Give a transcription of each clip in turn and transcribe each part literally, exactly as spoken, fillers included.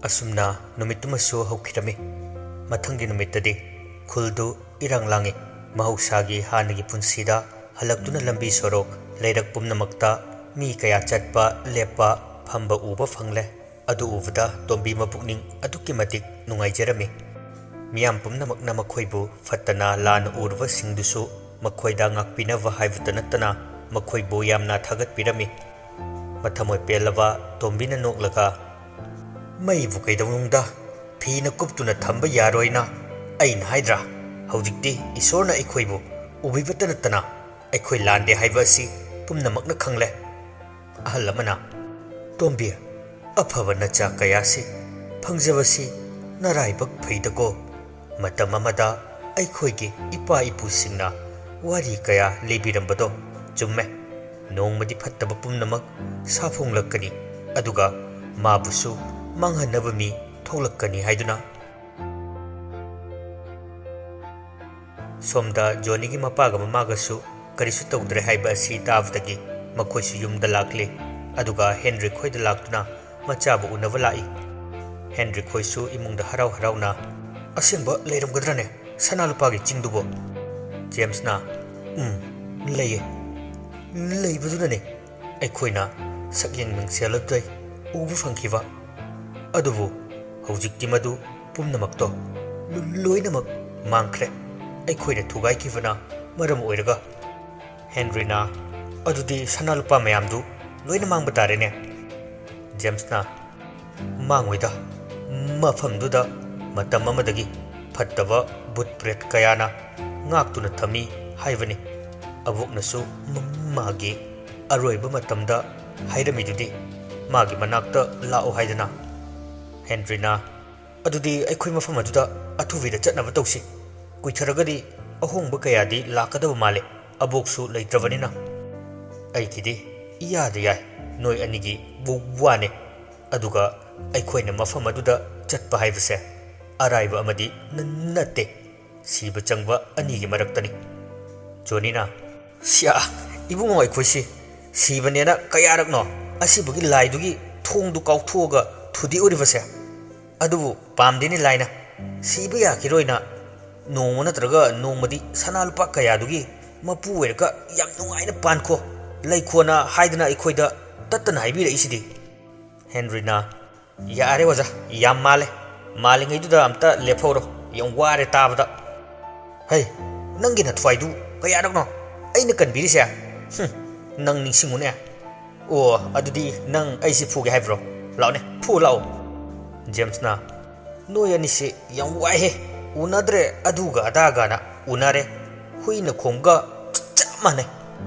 ꯑꯁꯨꯝꯅ ꯅꯨꯃꯤꯠꯇꯨꯃꯁꯨ ꯍꯧꯈꯤꯔꯝꯃꯤ꯫ ꯃꯊꯪꯒꯤ ꯅꯨꯃꯤꯠꯇꯗꯤ ꯈꯨꯜꯗꯨ ꯏꯔꯥꯡ ꯂꯥꯡꯏ꯫ ꯃꯍꯧꯁꯥꯒꯤ ꯍꯥꯟꯅꯒꯤ ꯄꯨꯟꯁꯤꯗ ꯍꯜꯂꯛꯇꯨꯅ ꯂꯝꯕꯤ ꯁꯣꯔꯣꯛ, ꯂꯩꯔꯛ ꯄꯨꯝꯅꯃꯛꯇ ꯃꯤ ꯀꯌꯥ ꯆꯠꯄ, ꯂꯦꯞꯄ, ꯐꯝꯕ ꯎꯕ ꯐꯪꯂꯦ꯫ ꯑꯗꯨ ꯎꯕꯗ ꯇꯣꯝꯕꯤ ꯃꯄꯨꯛꯅꯤꯡ ꯑꯗꯨꯛꯀꯤ ꯃꯇꯤꯛ ꯅꯨꯡꯉꯥꯏꯖꯔꯝꯃꯤ꯫ ꯃꯤꯌꯥꯝ ꯄꯨꯝꯅꯃꯛꯅ ꯃꯈꯣꯏꯕꯨ ꯐꯠꯇꯅ ꯂꯥꯟꯅ ꯎꯔꯨꯕꯁꯤꯡꯗꯨꯁꯨ ꯃꯈꯣꯏꯗ ꯉꯥꯛꯄꯤꯅꯕ ꯍꯥꯏꯕꯇ ꯅꯠꯇꯅ ꯃꯈꯣꯏꯕꯨ ꯌꯥꯝꯅ ꯊꯥꯒꯠꯄꯤꯔꯝꯃꯤ꯫ ꯃꯊꯃꯣꯏ ꯄꯦꯜꯂꯕ ꯇꯣꯝꯕꯤꯅ ꯅꯣꯛꯂꯒ, "ꯃꯩꯕꯨ ꯀꯩꯗꯧꯅꯨꯡꯗ ꯐꯤꯅ ꯀꯨꯞꯇꯨꯅ ꯊꯝꯕ ꯌꯥꯔꯣꯏꯅ ꯑꯩꯅ ꯍꯥꯏꯗ꯭ꯔꯥ? ꯍꯧꯖꯤꯛꯇꯤ ꯏꯁꯣꯔꯅ ꯑꯩꯈꯣꯏꯕꯨ ꯎꯕꯤꯕꯇ ꯅꯠꯇꯅ ꯑꯩꯈꯣꯏ ꯂꯥꯟꯗꯦ ꯍꯥꯏꯕ ꯑꯁꯤ ꯄꯨꯝꯅꯃꯛꯅ ꯈꯪꯂꯦ꯫" ꯑꯍꯜ ꯑꯃꯅ, "ꯇꯣꯝꯕꯤ, ꯑꯐꯕ ꯅꯆꯥ ꯀꯌꯥꯁꯤ ꯐꯪꯖꯕꯁꯤ ꯅꯔꯥꯏꯕꯛ ꯐꯩꯗꯀꯣ꯫ ꯃꯇꯝ ꯑꯃꯗ ꯑꯩꯈꯣꯏꯒꯤ ꯏꯄꯥ ꯏꯄꯨꯁꯤꯡꯅ ꯋꯥꯔꯤ ꯀꯌꯥ ꯂꯤꯕꯤꯔꯝꯕꯗꯣ ꯆꯨꯝꯃꯦ꯫ ꯅꯣꯡꯃꯗꯤ ꯐꯠꯇꯕ ꯄꯨꯝꯅꯃꯛ ꯁꯥꯐꯣꯡꯂꯛꯀꯅꯤ, ꯑꯗꯨꯒ ꯃꯥꯕꯨꯁꯨ ꯃꯥꯡꯍꯟꯅꯕ ꯃꯤ ꯊꯣꯛꯂꯛꯀꯅꯤ ꯍꯥꯏꯗꯨꯅ꯫" ꯁꯣꯝꯗ ꯖꯣꯅꯤꯒꯤ ꯃꯄꯥꯒ ꯃꯃꯥꯒꯁꯨ ꯀꯔꯤꯁꯨ ꯇꯧꯗ꯭ꯔꯦ ꯍꯥꯏꯕ ꯑꯁꯤ ꯇꯥꯕꯗꯒꯤ ꯃꯈꯣꯏꯁꯨ ꯌꯨꯝꯗ ꯂꯥꯛꯂꯤ꯫ ꯑꯗꯨꯒ ꯍꯦꯟꯔꯤ ꯈꯣꯏꯗ ꯂꯥꯛꯇꯨꯅ ꯃꯆꯥꯕꯨ ꯎꯅꯕ ꯂꯥꯛꯏ꯫ ꯍꯦꯟꯔꯤ ꯈꯣꯏꯁꯨ ꯏꯃꯨꯡꯗ ꯍꯔꯥꯎ ꯍꯔꯥꯎꯅ, "ꯑꯁꯦꯡꯕ ꯂꯩꯔꯝꯒꯗ꯭ꯔꯅꯦ ꯁꯅꯥ ꯂꯨꯄꯥꯒꯤ ꯆꯤꯡꯗꯨꯕꯣ?" ꯖꯦꯝꯁꯅ, "ꯎꯝ, ꯂꯩꯌꯦ꯫ ꯂꯩꯕꯗꯨꯅꯅꯦ ꯑꯩꯈꯣꯏꯅ ꯁꯛꯌꯦꯡ ꯃꯤꯡꯁꯦꯜ ꯑꯗꯨꯗꯩ ꯎꯕ ꯐꯪꯈꯤꯕ꯫ ꯑꯗꯨꯕꯨ ꯍꯧꯖꯤꯛꯇꯤ ꯃꯗꯨ ꯄꯨꯝꯅꯃꯛꯇꯣ ꯂꯣꯏꯅꯃꯛ ꯃꯥꯡꯈ꯭ꯔꯦ꯫ ꯑꯩꯈꯣꯏꯅ ꯊꯨꯒꯥꯏꯈꯤꯕꯅ ꯃꯔꯝ ꯑꯣꯏꯔꯒ꯫" ꯍꯦꯟꯔꯤꯅ, "ꯑꯗꯨꯗꯤ ꯁꯅꯥ ꯂꯨꯄꯥ ꯃꯌꯥꯝꯗꯨ ꯂꯣꯏꯅ ꯃꯥꯡꯕ ꯇꯥꯔꯦꯅꯦ?" ꯖꯦꯝꯁꯅ, "ꯃꯥꯡꯉꯣꯏꯗ, ꯃꯐꯝꯗꯨꯗ ꯃꯇꯝ ꯑꯃꯗꯒꯤ ꯐꯠꯇꯕ ꯚꯨꯠ ꯄ꯭ꯔꯦꯠ ꯀꯌꯥꯅ ꯉꯥꯛꯇꯨꯅ ꯊꯝꯃꯤ ꯍꯥꯏꯕꯅꯤ꯫ ꯑꯕꯣꯛꯅꯁꯨ ꯃ-, ꯃꯥꯒꯤ ꯑꯔꯣꯏꯕ ꯃꯇꯝꯗ ꯍꯥꯏꯔꯝꯃꯤꯗꯨꯗꯤ ꯃꯥꯒꯤ ꯃꯅꯥꯛꯇ ꯂꯥꯛꯑꯣ ꯍꯥꯏꯗꯅ꯫" ꯍꯦꯟꯔꯤꯅ, "ꯑꯗꯨꯗꯤ ꯑꯩꯈꯣꯏ ꯃꯐꯝ ꯑꯗꯨꯗ ꯑꯊꯨꯕꯤꯗ ꯆꯠꯅꯕ ꯇꯧꯁꯤ꯫ ꯀꯨꯏꯊꯔꯒꯗꯤ ꯑꯍꯣꯡꯕ ꯀꯌꯥꯗꯤ ꯂꯥꯛꯀꯗꯕ ꯃꯥꯜꯂꯦ, ꯑꯕꯣꯛꯁꯨ ꯂꯩꯇ꯭ꯔꯕꯅꯤꯅ꯫" "ꯑꯩꯒꯤꯗꯤ ꯏꯌꯥꯗ ꯌꯥꯏ, ꯅꯣꯏ ꯑꯅꯤꯒꯤ ꯋꯥꯅꯦ꯫ ꯑꯗꯨꯒ ꯑꯩꯈꯣꯏꯅ ꯃꯐꯝ ꯑꯗꯨꯗ ꯆꯠꯄ ꯍꯥꯏꯕꯁꯦ ꯑꯔꯥꯏꯕ ꯑꯃꯗꯤ ꯅ-, ꯅꯠꯇꯦ꯫ ꯁꯤꯕ ꯆꯪꯕ ꯑꯅꯤꯒꯤ ꯃꯔꯛꯇꯅꯤ꯫" ꯖꯣꯅꯤꯅ, "ꯁꯤꯌꯥ, ꯏꯕꯨꯡꯉꯣ ꯑꯩꯈꯣꯏꯁꯤ ꯁꯤꯕꯅꯦꯅ ꯀꯌꯥꯔꯛꯅꯣ ꯑꯁꯤꯕꯒꯤ ꯂꯥꯏꯗꯨꯒꯤ ꯊꯣꯡꯗꯨ ꯀꯥꯎꯊꯣꯛꯑꯒ ꯊꯨꯗꯦꯛꯎꯔꯤꯕꯁꯦ? ꯑꯗꯨꯕꯨ ꯄꯥꯝꯗꯦꯅꯦ ꯂꯥꯏꯅ꯫ ꯁꯤꯕ ꯌꯥꯈꯤꯔꯣꯏꯅ ꯅꯣꯡꯃ ꯅꯠꯇ꯭ꯔꯒ ꯅꯣꯡꯃꯗꯤ ꯁꯅꯥ ꯂꯨꯄꯥ ꯀꯌꯥꯗꯨꯒꯤ ꯃꯄꯨ ꯑꯣꯏꯔꯒ ꯌꯥꯝ ꯅꯨꯡꯉꯥꯏꯅ ꯄꯥꯟꯈꯣ, ꯂꯩꯈꯣꯅ ꯍꯥꯏꯗꯅ ꯑꯩꯈꯣꯏꯗ ꯇꯠꯇꯅ ꯍꯥꯏꯕꯤꯔꯛꯏꯁꯤꯗꯤ꯫ ꯍꯦꯟꯔꯤꯅ, "ꯌꯥꯔꯦ ꯑꯣꯖꯥ, ꯌꯥꯝ ꯃꯥꯜꯂꯦ꯫ ꯃꯥꯜꯂꯤꯉꯩꯗꯨꯗ ꯑꯝꯇ ꯂꯦꯞꯍꯧꯔꯣ, ꯌꯥꯝ ꯋꯥꯔꯦ ꯇꯥꯕꯗ꯫ ꯍꯩ, ꯅꯪꯒꯤ ꯅꯊ꯭ꯋꯥꯏꯗꯨ ꯀꯌꯥꯔꯛꯅꯣ ꯑꯩꯅ ꯀꯟꯕꯤꯔꯤꯁꯦ? ꯍꯨꯝ, ꯅꯪ ꯅꯤꯡꯁꯤꯡꯉꯨꯅꯦ꯫ ꯑꯣ, ꯑꯗꯨꯗꯤ ꯅꯪ ꯑꯩꯁꯤ ꯐꯨꯒꯦ ꯍꯥꯏꯕ꯭ꯔꯣ? ꯂꯥꯛꯑꯣꯅꯦ, ꯐꯨ ꯂꯥꯛꯑꯣ꯫" ꯖꯦꯝꯁꯅ, "ꯅꯣꯏ ꯑꯅꯤꯁꯦ ꯌꯥꯝ ꯋꯥꯏꯍꯦ, ꯎꯅꯗ꯭ꯔꯦ ꯑꯗꯨꯒ ꯑꯗꯥꯒꯅ ꯎꯅꯔꯦ, ꯍꯨꯏꯅ ꯈꯣꯡꯒ ꯆꯞ ꯃꯥꯟꯅꯩ꯫"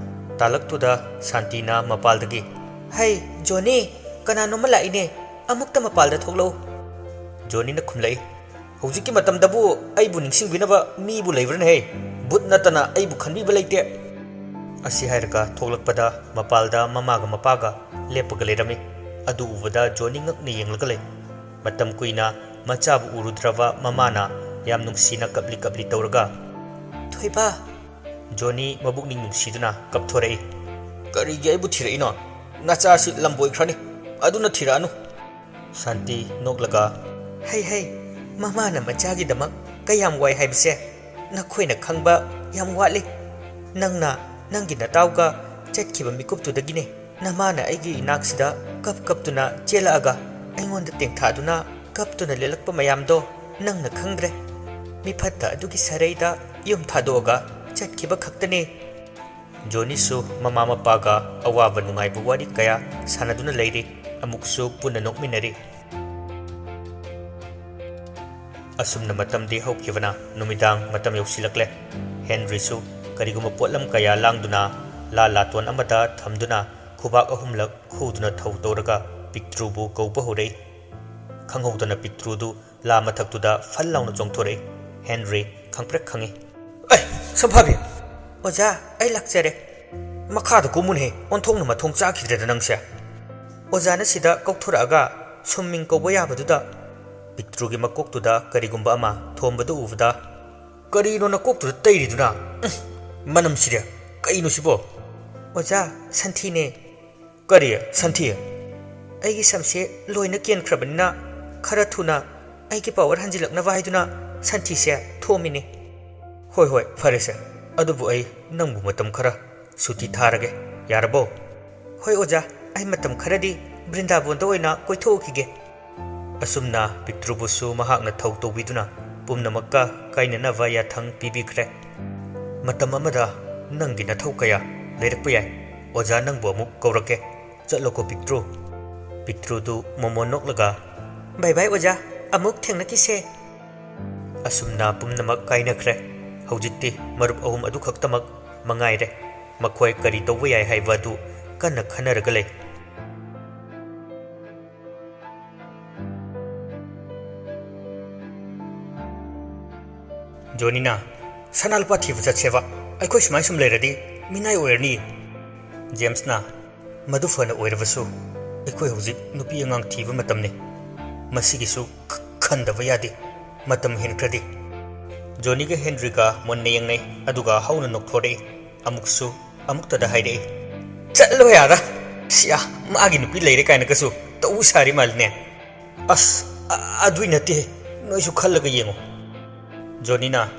ꯇꯥꯂꯛꯇꯨꯗ ꯁꯥꯟꯇꯤꯅ ꯃꯄꯥꯜꯗꯒꯤ, "ꯍꯩ, ꯖꯣꯅꯤ, ꯀꯅꯥꯅꯣꯝꯃ ꯂꯥꯛꯏꯅꯦ, ꯑꯃꯨꯛꯇ ꯃꯄꯥꯜꯗ ꯊꯣꯛꯂꯛꯎ꯫" ꯖꯣꯅꯤꯅ ꯈꯨꯝꯂꯛꯏ, "ꯍꯧꯖꯤꯛꯀꯤ ꯃꯇꯝꯗꯕꯨ ꯑꯩꯕꯨ ꯅꯤꯡꯁꯤꯡꯕꯤꯅꯕ ꯃꯤꯕꯨ ꯂꯩꯕ꯭ꯔꯅꯦꯍꯦ? ꯕꯨꯠ ꯅꯠꯇꯅ ꯑꯩꯕꯨ ꯈꯟꯕꯤꯕ ꯂꯩꯇꯦ꯫" ꯑꯁꯤ ꯍꯥꯏꯔꯒ ꯊꯣꯛꯂꯛꯄꯗ ꯃꯄꯥꯜꯗ ꯃꯃꯥꯒ ꯃꯄꯥꯒ ꯂꯦꯞꯄꯒ ꯂꯩꯔꯝꯃꯤ꯫ ꯑꯗꯨ ꯎꯕꯗ ꯖꯣꯅꯤ ꯉꯛꯅ ꯌꯦꯡꯂꯒ ꯂꯩ꯫ ꯃꯇꯝ ꯀꯨꯏꯅ ꯃꯆꯥꯕꯨ ꯎꯔꯨꯗ꯭ꯔꯕ ꯃꯃꯥꯅ ꯌꯥꯝ ꯅꯨꯡꯁꯤꯅ ꯀꯞꯂꯤ ꯀꯞꯂꯤ ꯇꯧꯔꯒ, "ꯊꯣꯏꯕ!" ꯖꯣꯅꯤ ꯃꯕꯨꯛꯅꯤꯡ ꯅꯨꯡꯁꯤꯗꯨꯅ ꯀꯞꯊꯣꯔꯛꯏ꯫ "ꯀꯔꯤꯒꯤ ꯑꯩꯕꯨ ꯊꯤꯔꯛꯏꯅꯣ? ꯅꯆꯥꯁꯤ ꯂꯝꯕꯣꯏꯈ꯭ꯔꯅꯤ, ꯑꯗꯨꯅ ꯊꯤꯔꯛꯑꯅꯨ꯫" ꯁꯥꯟꯇꯤ ꯅꯣꯛꯂꯒ, "ꯍꯩ ꯍꯩ, ꯃꯃꯥꯅ ꯃꯆꯥꯒꯤꯗꯃꯛ ꯀꯌꯥꯝ ꯋꯥꯏ ꯍꯥꯏꯕꯁꯦ ꯅꯈꯣꯏꯅ ꯈꯪꯕ ꯌꯥꯝ ꯋꯥꯠꯂꯤ꯫ ꯅꯪꯅ ꯅꯪꯒꯤ ꯅꯇꯥꯎꯒ ꯆꯠꯈꯤꯕ ꯃꯤꯀꯨꯞꯇꯨꯗꯒꯤꯅꯦ ꯅꯃꯥꯅ ꯑꯩꯒꯤ ꯏꯅꯥꯛꯁꯤꯗ ꯀꯞ ꯀꯞꯇꯨꯅ ꯆꯦꯜꯂꯛꯑꯒ ꯑꯩꯉꯣꯟꯗ ꯇꯦꯡꯊꯥꯗꯨꯅ ꯀꯞꯇꯨꯅ ꯂꯦꯜꯂꯛꯄ ꯃꯌꯥꯝꯗꯣ ꯅꯪꯅ ꯈꯪꯗ꯭ꯔꯦ꯫ ꯃꯤꯐꯠꯇ ꯑꯗꯨꯒꯤ ꯁꯔꯩꯗ ꯌꯨꯝ ꯊꯥꯗꯣꯛꯑꯒ ꯆꯠꯈꯤꯕ ꯈꯛꯇꯅꯦ꯫" ꯖꯣꯅꯤꯁꯨ ꯃꯃꯥ ꯃꯄꯥꯒ ꯑꯋꯥꯕ ꯅꯨꯡꯉꯥꯏꯕ ꯋꯥꯔꯤ ꯀꯌꯥ ꯁꯥꯟꯅꯗꯨꯅ ꯂꯩꯔꯤ꯫ ꯑꯃꯨꯛꯁꯨ ꯄꯨꯟꯅ ꯅꯣꯛꯃꯤꯟꯅꯔꯤ꯫ ꯑꯁꯨꯝꯅ ꯃꯇꯝꯗꯤ ꯍꯧꯈꯤꯕꯅ ꯅꯨꯃꯤꯗꯥꯡ ꯃꯇꯝ ꯌꯧꯁꯤꯜꯂꯛꯂꯦ꯫ ꯍꯦꯟꯔꯤꯁꯨ ꯀꯔꯤꯒꯨꯝꯕ ꯄꯣꯠꯂꯝ ꯀꯌꯥ ꯂꯥꯡꯗꯨꯅ ꯂꯥ ꯂꯥꯇꯣꯟ ꯑꯃꯗ ꯊꯝꯗꯨꯅ ꯈꯨꯕꯥꯛ ꯑꯍꯨꯝꯂꯛ ꯈꯨꯗꯨꯅ ꯊꯧ ꯇꯧꯔꯒ ꯄꯤꯛꯇ꯭ꯔꯨꯕꯨ ꯀꯧꯕ ꯍꯧꯔꯛꯏ꯫ ꯈꯪꯍꯧꯗꯅ ꯄꯤꯛꯇ꯭ꯔꯨꯗꯨ ꯂꯥ ꯃꯊꯛꯇꯨꯗ ꯐꯜ ꯂꯥꯎꯅ ꯆꯣꯡꯊꯣꯔꯛꯏ꯫ ꯍꯦꯟꯔꯤ ꯈꯪꯄ꯭ꯔꯦꯛ ꯈꯪꯉꯤ꯫ "ꯑꯩ, ꯁꯝꯐꯥꯕꯤ!" "ꯑꯣꯖꯥ, ꯑꯩ ꯂꯥꯛꯆꯔꯦ꯫" "ꯃꯈꯥꯗ ꯀꯨꯝꯃꯨꯅꯦꯍꯦ, ꯑꯣꯟꯊꯣꯛꯅ ꯃꯊꯣꯡ ꯆꯥꯈꯤꯗ꯭ꯔꯦꯗ ꯅꯪꯁꯦ꯫" ꯑꯣꯖꯥꯅ ꯁꯤꯗ ꯀꯧꯊꯣꯔꯛꯑꯒ ꯁꯨꯝ ꯃꯤꯡ ꯀꯧꯕ ꯌꯥꯕꯗꯨꯗ꯫ ꯄꯤꯛꯇ꯭ꯔꯨꯒꯤ ꯃꯀꯣꯛꯇꯨꯗ ꯀꯔꯤꯒꯨꯝꯕ ꯑꯃ ꯊꯣꯝꯕꯗꯨ ꯎꯕꯗ, "ꯀꯔꯤꯅꯣ ꯅꯀꯣꯛꯇꯨꯗ ꯇꯩꯔꯤꯗꯨꯅ? ꯎꯝ, ꯃꯅꯝꯁꯤꯗꯤ꯫ ꯀꯩꯅꯣ ꯁꯤꯕꯣ?" "ꯑꯣꯖꯥ, ꯁꯟꯊꯤꯅꯦ꯫" "ꯀꯔꯤ ꯁꯟꯊꯤ?" "ꯑꯩꯒꯤ ꯁꯝꯁꯦ ꯂꯣꯏꯅ ꯀꯦꯟꯈ꯭ꯔꯕꯅꯤꯅ ꯈꯔ ꯊꯨꯅ ꯑꯩꯒꯤ ꯄꯥꯋꯔ ꯍꯟꯖꯤꯜꯂꯛꯅꯕ ꯍꯥꯏꯗꯨꯅ ꯁꯟꯊꯤꯁꯦ ꯊꯣꯝꯃꯤꯅꯦ꯫ ꯍꯣꯏ, ꯍꯣꯏ, ꯐꯔꯦꯁꯦ꯫ ꯑꯗꯨꯕꯨ ꯑꯩ ꯅꯪꯕꯨ ꯃꯇꯝ ꯈꯔ ꯁꯨꯇꯤ ꯊꯥꯔꯒꯦ, ꯌꯥꯔꯕꯣ? ꯍꯣꯏ ꯑꯣꯖꯥ, ꯑꯩ ꯃꯇꯝ ꯈꯔꯗꯤ ꯕ꯭ꯔꯤꯟꯗꯥꯕꯣꯟꯗ ꯑꯣꯏꯅ ꯀꯣꯏꯊꯣꯛꯎꯈꯤꯒꯦ꯫ ꯑꯁꯨꯝꯅ ꯄꯤꯛꯇ꯭ꯔꯨꯕꯨꯁꯨ ꯃꯍꯥꯛꯅ ꯊꯧ ꯇꯧꯕꯤꯗꯨꯅ ꯄꯨꯝꯅꯃꯛꯀ ꯀꯥꯏꯅꯅꯕ ꯌꯥꯊꯪ ꯄꯤꯕꯤꯈ꯭ꯔꯦ꯫ ꯃꯇꯝ ꯑꯃꯗ ꯅꯪꯒꯤ ꯅꯊꯧ ꯀꯌꯥ ꯂꯩꯔꯛꯄ ꯌꯥꯏ꯫ ꯑꯣꯖꯥ ꯅꯪꯕꯨ ꯑꯃꯨꯛ ꯀꯧꯔꯛꯀꯦ꯫ ꯆꯠꯂꯣꯀꯣ ꯄꯤꯛꯇ꯭ꯔꯨ꯫ ꯄꯤꯛꯇ꯭ꯔꯨꯗꯨ ꯃꯣꯃꯣꯟ ꯅꯣꯛꯂꯒ, "ꯕꯥꯏ ꯕꯥꯏ ꯑꯣꯖꯥ, ꯑꯃꯨꯛ ꯊꯦꯡꯅꯈꯤꯁꯦ"꯫ ꯑꯁꯨꯝꯅ ꯄꯨꯝꯅꯃꯛ ꯀꯥꯏꯅꯈ꯭ꯔꯦ꯫ ꯍꯧꯖꯤꯛꯇꯤ ꯃꯔꯨꯞ ꯑꯍꯨꯝ ꯑꯗꯨꯈꯛꯇꯃꯛ ꯃꯉꯥꯏꯔꯦ꯫ ꯃꯈꯣꯏ ꯀꯔꯤ ꯇꯧꯕ ꯌꯥꯏ ꯍꯥꯏꯕ ꯑꯗꯨ ꯀꯟꯅ ꯈꯟꯅꯔꯒ ꯂꯩ꯫ ꯖꯣꯅꯤꯅ, "ꯁꯅꯥ ꯂꯨꯄꯥ ꯊꯤꯕ ꯆꯠꯁꯦꯕ꯫ ꯑꯩꯈꯣꯏ ꯁꯨꯃꯥꯏ ꯁꯨꯝ ꯂꯩꯔꯗꯤ ꯃꯤꯅꯥꯏ ꯑꯣꯏꯔꯅꯤ"꯫ ꯖꯦꯝꯁꯅ, "ꯃꯗꯨ ꯐꯅ ꯑꯣꯏꯔꯕꯁꯨ, ꯑꯩꯈꯣꯏ ꯍꯧꯖꯤꯛ ꯅꯨꯄꯤ ꯑꯉꯥꯡ ꯊꯤꯕ ꯃꯇꯝꯅꯤ꯫ ꯃꯁꯤꯒꯤꯁꯨ ꯈ-, ꯈꯟꯗꯕ ꯌꯥꯗꯦ꯫ ꯃꯇꯝ ꯍꯦꯟꯈ꯭ꯔꯗꯤ"꯫ ꯖꯣꯅꯤꯒ ꯍꯦꯟꯔꯤꯒ ꯃꯨꯟꯅ ꯌꯦꯡꯅꯩ, ꯑꯗꯨꯒ ꯍꯧꯅ ꯅꯣꯛꯊꯣꯔꯛꯏ꯫ ꯑꯃꯨꯛꯁꯨ ꯑꯃꯨꯛꯇꯗ ꯍꯥꯏꯔꯛꯏ, "ꯆꯠꯂꯣ ꯌꯥꯔ꯫ ꯁꯤꯌꯥ, ꯃꯥꯒꯤ ꯅꯨꯄꯤ ꯂꯩꯔꯦ ꯀꯥꯏꯅꯒꯁꯨ ꯇꯧ ꯁꯥꯔꯤ ꯃꯥꯜꯂꯤꯅꯦ"꯫ "ꯑꯁ, ꯑ-, ꯑꯗꯨꯏ ꯅꯠꯇꯦ꯫ ꯅꯣꯏꯁꯨ ꯈꯜꯂꯒ ꯌꯦꯡꯉꯣ"꯫ ꯖꯣꯅꯤꯅ,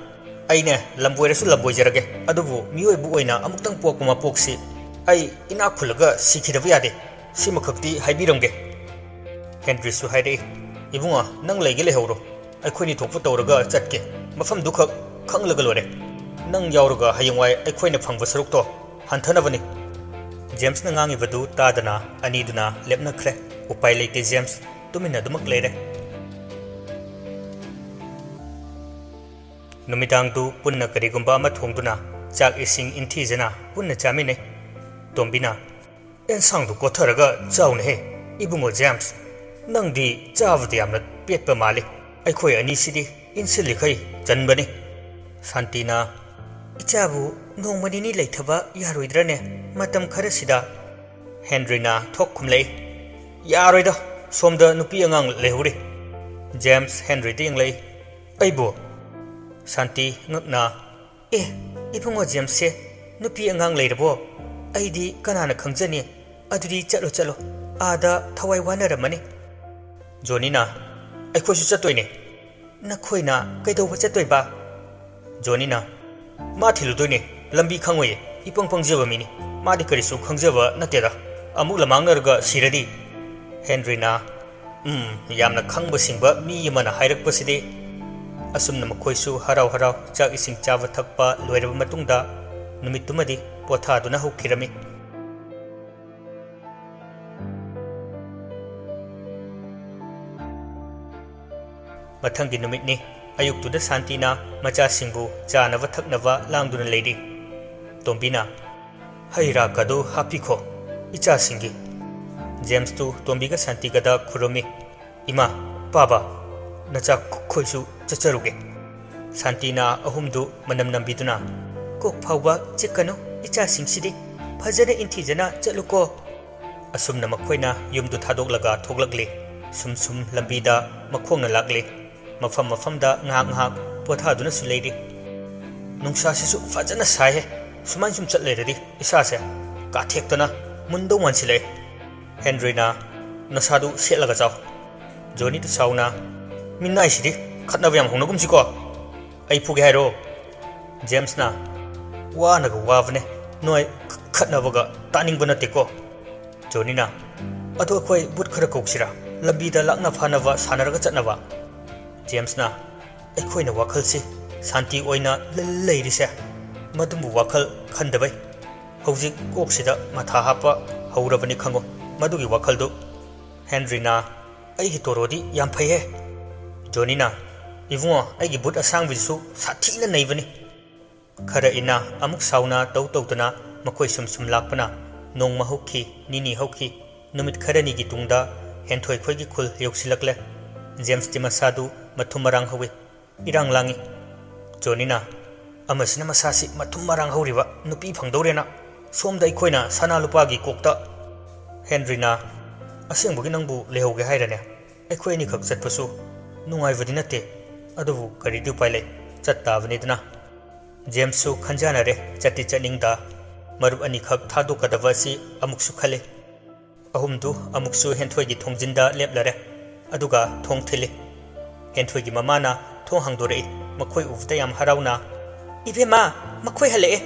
"ꯑꯩꯅꯦ ꯂꯝꯕꯣꯏꯔꯁꯨ ꯂꯝꯕꯣꯏꯖꯔꯒꯦ, ꯑꯗꯨꯕꯨ ꯃꯤꯑꯣꯏꯕ ꯑꯣꯏꯅ ꯑꯃꯨꯛꯇꯪ ꯄꯣꯛꯄ ꯃꯄꯣꯛꯁꯤ ꯑꯩ ꯏꯅꯥꯛ ꯈꯨꯜꯂꯒ ꯁꯤꯈꯤꯗꯕ ꯌꯥꯗꯦ꯫ ꯁꯤꯃꯈꯛꯇꯤ ꯍꯥꯏꯕꯤꯔꯝꯒꯦ"꯫ ꯍꯦꯟꯔꯤꯁꯨ ꯍꯥꯏꯔꯛꯏ, "ꯏꯕꯨꯡꯉꯣ, ꯅꯪ ꯂꯩꯒꯦ ꯂꯩꯍꯧꯔꯣ꯫ ꯑꯩꯈꯣꯏꯅꯤ ꯊꯣꯛꯄ ꯇꯧꯔꯒ ꯆꯠꯀꯦ꯫ ꯃꯐꯝꯗꯨꯈꯛ ꯈꯪꯂꯒ ꯂꯣꯏꯔꯦ꯫ ꯅꯪ ꯌꯥꯎꯔꯒ ꯍꯌꯦꯡꯋꯥꯏ ꯑꯩꯈꯣꯏꯅ ꯐꯪꯕ ꯁꯔꯨꯛꯇꯣ ꯍꯟꯊꯅꯕꯅꯤ"꯫ ꯖꯦꯝꯁꯅ ꯉꯥꯡꯉꯤꯕꯗꯨ ꯇꯥꯗꯅ ꯑꯅꯤꯗꯨꯅ ꯂꯦꯞꯅꯈ꯭ꯔꯦ꯫ ꯎꯄꯥꯏ ꯂꯩꯇꯦ ꯖꯦꯝꯁ, ꯇꯨꯃꯤꯟꯅ ꯑꯗꯨꯃꯛ ꯂꯩꯔꯦ꯫ ꯅꯨꯃꯤꯗꯥꯡꯗꯨ ꯄꯨꯟꯅ ꯀꯔꯤꯒꯨꯝꯕ ꯑꯃ ꯊꯣꯡꯗꯨꯅ ꯆꯥꯛ ꯏꯁꯤꯡ ꯏꯟꯊꯤꯖꯅ ꯄꯨꯟꯅ ꯆꯥꯃꯤꯟꯅꯩ꯫ ꯇꯣꯝꯕꯤꯅ, "ꯑꯦꯟꯁꯥꯡꯗꯨ ꯀꯣꯠꯊꯔꯒ ꯆꯥꯎꯅꯦꯍꯦ꯫ ꯏꯕꯨꯡꯉꯣ ꯖꯦꯝꯁ, ꯅꯪꯗꯤ ꯆꯥꯕꯗ ꯌꯥꯝꯅ ꯄꯦꯠꯄ ꯃꯥꯜꯂꯤ꯫ ꯑꯩꯈꯣꯏ ꯑꯅꯤꯁꯤꯗꯤ ꯏꯟꯁꯤꯜꯂꯤꯈꯩ ꯆꯟꯕꯅꯤ"꯫ ꯁꯥꯟꯇꯤꯅ, "ꯏꯆꯥꯕꯨ ꯅꯣꯡꯃ ꯅꯤꯅꯤ ꯂꯩꯊꯕ ꯌꯥꯔꯣꯏꯗ꯭ꯔꯅꯦ, ꯃꯇꯝ ꯈꯔꯁꯤꯗ?" ꯍꯦꯟꯔꯤꯅ ꯊꯣꯛ ꯈꯨꯝꯂꯛꯏ, "ꯌꯥꯔꯣꯏꯗ, ꯁꯣꯝꯗ ꯅꯨꯄꯤ ꯑꯉꯥꯡ ꯂꯩꯍꯧꯔꯤ"꯫ ꯖꯦꯝꯁ ꯍꯦꯟꯔꯤꯗ ꯌꯦꯡꯂꯛꯏ, "ꯑꯩꯕꯨ?" ꯁꯥꯟꯇꯤ ꯉꯛꯅ, "ꯑꯦ, ꯏꯕꯨꯡꯉꯣ ꯖꯦꯝꯁꯁꯦ ꯅꯨꯄꯤ ꯑꯉꯥꯡ ꯂꯩꯔꯕꯣ? ꯑꯩꯗꯤ ꯀꯅꯥꯅ ꯈꯪꯖꯅꯤ? ꯑꯗꯨꯗꯤ ꯆꯠꯂꯣ, ꯆꯠꯂꯣ, ꯑꯥꯗ ꯊꯋꯥꯏ ꯋꯥꯅꯔꯝꯃꯅꯤ"꯫ ꯖꯣꯅꯤꯅ, "ꯑꯩꯈꯣꯏꯁꯨ ꯆꯠꯇꯣꯏꯅꯦ꯫ ꯅꯈꯣꯏꯅ ꯀꯩꯗꯧꯕ ꯆꯠꯇꯣꯏꯕ?" ꯖꯣꯅꯤꯅ, "ꯃꯥ ꯊꯤꯜꯂꯨꯗꯣꯏꯅꯦ, ꯂꯝꯕꯤ ꯈꯪꯉꯣꯏꯌꯦ, ꯏꯄꯪ ꯄꯪꯖꯕ ꯃꯤꯅꯤ, ꯃꯥꯗꯤ ꯀꯔꯤꯁꯨ ꯈꯪꯖꯕ ꯅꯠꯇꯦꯗ, ꯑꯃꯨꯛ ꯂꯃꯥꯡꯅꯔꯒ ꯁꯤꯔꯗꯤ?" ꯍꯦꯟꯔꯤꯅ, "ꯎꯝ, ꯌꯥꯝꯅ ꯈꯪꯕ ꯁꯤꯡꯕ ꯃꯤ ꯑꯃꯅ ꯍꯥꯏꯔꯛꯄꯁꯤꯗꯤ꯫" ꯑꯁꯨꯝꯅ ꯃꯈꯣꯏꯁꯨ ꯍꯔꯥꯎ ꯍꯔꯥꯎ ꯆꯥꯛ ꯏꯁꯤꯡ ꯆꯥꯕ ꯊꯛꯄ ꯂꯣꯏꯔꯕ ꯃꯇꯨꯡꯗ ꯅꯨꯃꯤꯠꯇꯨꯃꯗꯤ ꯄꯣꯊꯥꯗꯨꯅ ꯍꯧꯈꯤꯔꯝꯃꯤ꯫ ꯃꯊꯪꯒꯤ ꯅꯨꯃꯤꯠꯅꯤ꯫ ꯑꯌꯨꯛꯇꯨꯗ ꯁꯥꯟꯇꯤꯅ ꯃꯆꯥꯁꯤꯡꯕꯨ ꯆꯥꯅꯕ ꯊꯛꯅꯕ ꯂꯥꯡꯗꯨꯅ ꯂꯩꯔꯤ꯫ ꯇꯣꯝꯕꯤꯅ, "ꯍꯩ ꯔꯥꯒꯗꯨ ꯍꯥꯞꯄꯤꯈꯣ, ꯏꯆꯥꯁꯤꯡꯒꯤ꯫" ꯖꯦꯝꯁꯇꯨ ꯇꯣꯝꯕꯤꯒ ꯁꯥꯟꯇꯤꯒꯗ ꯈꯨꯔꯨꯝꯃꯤ꯫ "ꯏꯃꯥ, ꯄꯥꯕ, ꯅꯆꯥ ꯈꯣꯏꯁꯨ ꯆꯠꯆꯔꯨꯒꯦ꯫" ꯁꯥꯟꯇꯤꯅ ꯑꯍꯨꯝꯗꯨ ꯃꯅꯝ ꯅꯝꯕꯤꯗꯨꯅ, "ꯀꯣꯛ ꯐꯥꯎꯕ ꯆꯤꯛꯀꯅꯨ, ꯏꯆꯥꯁꯤꯡꯁꯤꯗꯤ ꯐꯖꯅ ꯏꯟꯊꯤꯖꯅ ꯆꯠꯂꯨꯀꯣ꯫" ꯑꯁꯨꯝꯅ ꯃꯈꯣꯏꯅ ꯌꯨꯝꯗꯨ ꯊꯥꯗꯣꯛꯂꯒ ꯊꯣꯛꯂꯛꯂꯤ꯫ ꯁꯨꯝ ꯁꯨꯝ ꯂꯝꯕꯤꯗ ꯃꯈꯣꯡꯅ ꯂꯥꯛꯂꯤ꯫ ꯃꯐꯝ ꯃꯐꯝꯗ ꯉꯥꯏꯍꯥꯛ ꯉꯥꯏꯍꯥꯛ ꯄꯣꯊꯥꯗꯨꯅꯁꯨ ꯂꯩꯔꯤ꯫ "ꯅꯨꯡꯁꯥꯁꯤꯁꯨ ꯐꯖꯅ ꯁꯥꯏꯍꯦ꯫ ꯁꯨꯃꯥꯏꯅ ꯁꯨꯝ ꯆꯠ ꯂꯩꯔꯗꯤ ꯏꯁꯥꯁꯦ ꯀꯥꯊꯦꯛꯇꯅ ꯃꯨꯟꯗꯧ ꯃꯥꯟꯁꯤꯜꯂꯛꯑꯦ꯫" ꯍꯦꯟꯔꯤꯅ, "ꯅꯁꯥꯗꯨ ꯁꯦꯠꯂꯒ ꯆꯥꯎ꯫" ꯖꯣꯅꯤꯗ ꯁꯥꯎꯅ, "ꯃꯤꯅꯥꯏꯁꯤꯗꯤ ꯈꯠꯅꯕ ꯌꯥꯝ ꯍꯧꯅꯒꯨꯝꯁꯤꯀꯣ꯫ ꯑꯩ ꯐꯨꯒꯦ ꯍꯥꯏꯔꯣ?" ꯖꯦꯝꯁꯅ, "ꯋꯥꯅꯒ ꯋꯥꯕꯅꯦ, ꯅꯣꯏ ꯈꯠꯅꯕꯒ ꯇꯥꯅꯤꯡꯕ ꯅꯠꯇꯦꯀꯣ꯫" ꯖꯣꯅꯤꯅ, "ꯑꯗꯣ ꯑꯩꯈꯣꯏ ꯕꯨꯠ ꯈꯔ ꯀꯧꯁꯤꯔꯥ? ꯂꯝꯕꯤꯗ ꯂꯥꯛꯅ ꯐꯥꯅꯕ ꯁꯥꯟꯅꯔꯒ ꯆꯠꯅꯕ꯫" ꯖꯦꯝꯁꯅ, "ꯑꯩꯈꯣꯏꯅ ꯋꯥꯈꯜꯁꯤ ꯁꯥꯟꯇꯤ ꯑꯣꯏꯅ ꯂ-, ꯂꯩꯔꯤꯁꯦ ꯃꯗꯨꯝꯕꯨ ꯋꯥꯈꯜ ꯈꯟꯗꯕꯩ꯫ ꯍꯧꯖꯤꯛ ꯀꯣꯛꯁꯤꯗ ꯃꯊꯥ ꯍꯥꯞꯄ ꯍꯧꯔꯕꯅꯤ ꯈꯪꯉꯨ, ꯃꯗꯨꯒꯤ ꯋꯥꯈꯜꯗꯨ꯫" ꯍꯦꯟꯔꯤꯅ, "ꯑꯩꯒꯤ ꯇꯣꯔꯣꯗꯤ ꯌꯥꯝ ꯐꯩꯍꯦ꯫" ꯖꯣꯅꯤꯅ, "ꯏꯕꯨꯡꯉꯣ, ꯑꯩꯒꯤ ꯕꯨꯠ ꯑꯁꯥꯡꯕꯤꯗꯨꯁꯨ ꯁꯥꯊꯤꯅ ꯅꯩꯕꯅꯤ꯫" ꯈꯔ ꯏꯟꯅ ꯑꯃꯨꯛ ꯁꯥꯎꯅ ꯇꯧ ꯇꯧꯗꯨꯅ ꯃꯈꯣꯏ ꯁꯨꯝ ꯁꯨꯝ ꯂꯥꯛꯄꯅ ꯅꯣꯡꯃ ꯍꯧꯈꯤ, ꯅꯤꯅꯤ ꯍꯧꯈꯤ꯫ ꯅꯨꯃꯤꯠ ꯈꯔꯅꯤꯒꯤ ꯇꯨꯡꯗ ꯍꯦꯟꯊꯣꯏ ꯈꯣꯏꯒꯤ ꯈꯨꯜ ꯌꯧꯁꯤꯜꯂꯛꯂꯦ꯫ ꯖꯦꯝꯁꯇꯤ ꯃꯁꯥꯗꯨ ꯃꯊꯨꯝ ꯃꯔꯥꯡ ꯍꯧꯏ꯫ ꯏꯔꯥꯡ ꯂꯥꯡꯏ꯫ ꯖꯣꯅꯤꯅ, "ꯑꯃꯁꯤꯅ ꯃꯁꯥꯁꯤ ꯃꯊꯨꯝ ꯃꯔꯥꯡ ꯍꯧꯔꯤꯕ ꯅꯨꯄꯤ ꯐꯪꯗꯧꯔꯦꯅ, ꯁꯣꯝꯗ ꯑꯩꯈꯣꯏꯅ ꯁꯅꯥ ꯂꯨꯄꯥꯒꯤ ꯀꯣꯛꯇ꯫" ꯍꯦꯟꯔꯤꯅ, "ꯑꯁꯦꯡꯕꯒꯤ ꯅꯪꯕꯨ ꯂꯩꯍꯧꯒꯦ ꯍꯥꯏꯔꯅꯦ? ꯑꯩꯈꯣꯏ ꯑꯅꯤꯈꯛ ꯆꯠꯄꯁꯨ ꯅꯨꯡꯉꯥꯏꯕꯗꯤ ꯅꯠꯇꯦ, ꯑꯗꯨꯕꯨ ꯀꯔꯤꯗꯤ ꯎꯄꯥꯏ ꯂꯩ, ꯆꯠ ꯇꯥꯕꯅꯤꯗꯅ꯫" ꯖꯦꯝꯁꯁꯨ ꯈꯟꯖꯥꯟꯅꯔꯦ, ꯆꯠꯇꯤ ꯆꯠꯅꯤꯡꯗ꯫ ꯃꯔꯨꯞ ꯑꯅꯤꯈꯛ ꯊꯥꯗꯣꯛꯀꯗꯕ ꯑꯁꯤ ꯑꯃꯨꯛꯁꯨ ꯈꯜꯂꯤ꯫ ꯑꯍꯨꯝꯗꯨ ꯑꯃꯨꯛꯁꯨ ꯍꯦꯟꯊꯣꯏꯒꯤ ꯊꯣꯡꯖꯤꯟꯗ ꯂꯦꯞꯂꯔꯦ꯫ ꯑꯗꯨꯒ ꯊꯣꯡ ꯊꯤꯜꯂꯤ꯫ ꯍꯦꯟꯊꯣꯏꯒꯤ ꯃꯃꯥꯅ ꯊꯣꯡ ꯍꯥꯡꯗꯣꯔꯛꯏ꯫ ꯃꯈꯣꯏ ꯎꯕꯗ ꯌꯥꯝ ꯍꯔꯥꯎꯅ, "ꯏꯕꯦꯝꯃ, ꯃꯈꯣꯏ ꯍꯜꯂꯛꯑꯦ!"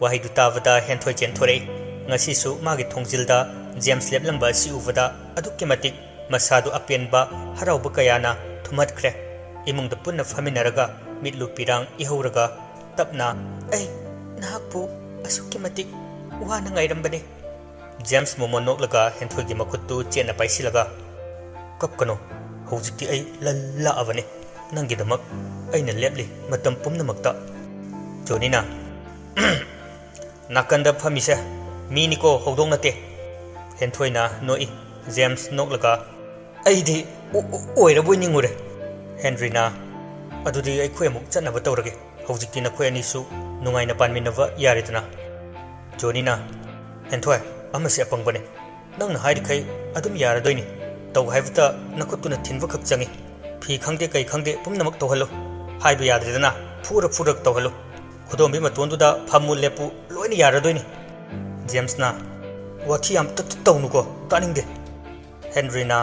ꯋꯥꯍꯩꯗꯨ ꯇꯥꯕꯗ ꯍꯦꯟꯊꯣꯏ ꯆꯦꯟꯊꯣꯔꯛꯏ꯫ ꯉꯁꯤꯁꯨ ꯃꯥꯒꯤ ꯊꯣꯡꯖꯤꯜꯗ ꯖꯦꯝꯁ ꯂꯦꯞꯂꯝꯕ ꯑꯁꯤ ꯎꯕꯗ ꯑꯗꯨꯛꯀꯤ ꯃꯇꯤꯛ ꯃꯁꯥꯗꯨ ꯑꯄꯦꯟꯕ, ꯍꯔꯥꯎꯕ ꯀꯌꯥꯅ ꯊꯨꯝꯍꯠꯈ꯭ꯔꯦ꯫ ꯏꯃꯨꯡꯗ ꯄꯨꯟꯅ ꯐꯝꯃꯤꯟꯅꯔꯒ ꯃꯤꯠꯂꯨ ꯄꯤꯔꯥꯡ ꯏꯍꯧꯔꯒ ꯇꯞꯅ, "ꯑꯩ ꯅꯍꯥꯛꯄꯨ ꯑꯁꯨꯛꯀꯤ ꯃꯇꯤꯛ ꯋꯥꯅ ꯉꯥꯏꯔꯝꯕꯅꯤ꯫" ꯖꯦꯝꯁ ꯃꯣꯃꯣꯟ ꯅꯣꯛꯂꯒ ꯍꯦꯟꯊꯣꯏꯒꯤ ꯃꯈꯨꯠꯇꯨ ꯆꯦꯠꯅ ꯄꯥꯏꯁꯤꯜꯂꯒ, "ꯀꯞꯀꯅꯨ, ꯍꯧꯖꯤꯛꯇꯤ ꯑꯩ ꯂꯜ ꯂꯥꯛꯑꯕꯅꯤ꯫ ꯅꯪꯒꯤꯗꯃꯛ ꯑꯩꯅ ꯂꯦꯞꯂꯤ ꯃꯇꯝ ꯄꯨꯝꯅꯃꯛꯇ꯫" ꯖꯣꯅꯤꯅ, "ꯅꯥꯀꯟꯗ ꯐꯝꯃꯤꯁꯦ ꯃꯤꯅꯤꯀꯣ, ꯍꯧꯗꯣꯡ ꯅꯠꯇꯦ꯫" ꯍꯦꯟꯊꯣꯏꯅ ꯅꯣꯛꯏ꯫ ꯖꯦꯝꯁ ꯅꯣꯛꯂꯒ, "ꯑꯩꯗꯤ ꯑꯣ-, ꯑꯣ-, ꯑꯣꯏꯔꯕꯣꯏ ꯅꯤꯡꯉꯨꯔꯦ꯫" ꯍꯦꯟꯔꯤꯅ, "ꯑꯗꯨꯗꯤ ꯑꯩꯈꯣꯏ ꯑꯃꯨꯛ ꯆꯠꯅꯕ ꯇꯧꯔꯒꯦ꯫ ꯍꯧꯖꯤꯛꯇꯤ ꯅꯈꯣꯏ ꯑꯅꯤꯁꯨ ꯅꯨꯡꯉꯥꯏꯅ ꯄꯥꯟꯃꯤꯟꯅꯕ ꯌꯥꯔꯦꯗꯅ꯫" ꯖꯣꯅꯤꯅ, "ꯍꯦꯟꯊꯣꯏ, ꯑꯃꯁꯦ ꯑꯄꯪꯕꯅꯤ꯫ ꯅꯪꯅ ꯍꯥꯏꯔꯤꯈꯩ ꯑꯗꯨꯝ ꯌꯥꯔꯗꯣꯏꯅꯤ꯫ ꯇꯧ ꯍꯥꯏꯕꯇ ꯅꯈꯨꯠꯇꯨꯅ ꯊꯤꯟꯕꯈꯛ ꯆꯪꯏ꯫ ꯐꯤ ꯈꯪꯗꯦ ꯀꯩ ꯈꯪꯗꯦ ꯄꯨꯝꯅꯃꯛ ꯇꯧꯍꯜꯂꯨ꯫ ꯍꯥꯏꯕ ꯌꯥꯗ꯭ꯔꯦꯗꯅ, ꯐꯨꯔ ꯐꯨꯔꯒ ꯇꯧꯍꯜꯂꯨ꯫ ꯈꯨꯗꯣꯝꯕꯤ ꯃꯇꯣꯟꯗꯨꯗ ꯐꯝꯃꯨ ꯂꯦꯞꯄꯨ ꯂꯣꯏꯅ ꯌꯥꯔꯗꯣꯏꯅꯤ꯫" ꯖꯦꯝꯁꯅ, "ꯋꯥꯊꯤ ꯌꯥꯝ ꯇ-, ꯇ-, ꯇꯧꯅꯨꯀꯣ, ꯇꯥꯅꯤꯡꯗꯦ꯫" ꯍꯦꯟꯔꯤꯅ,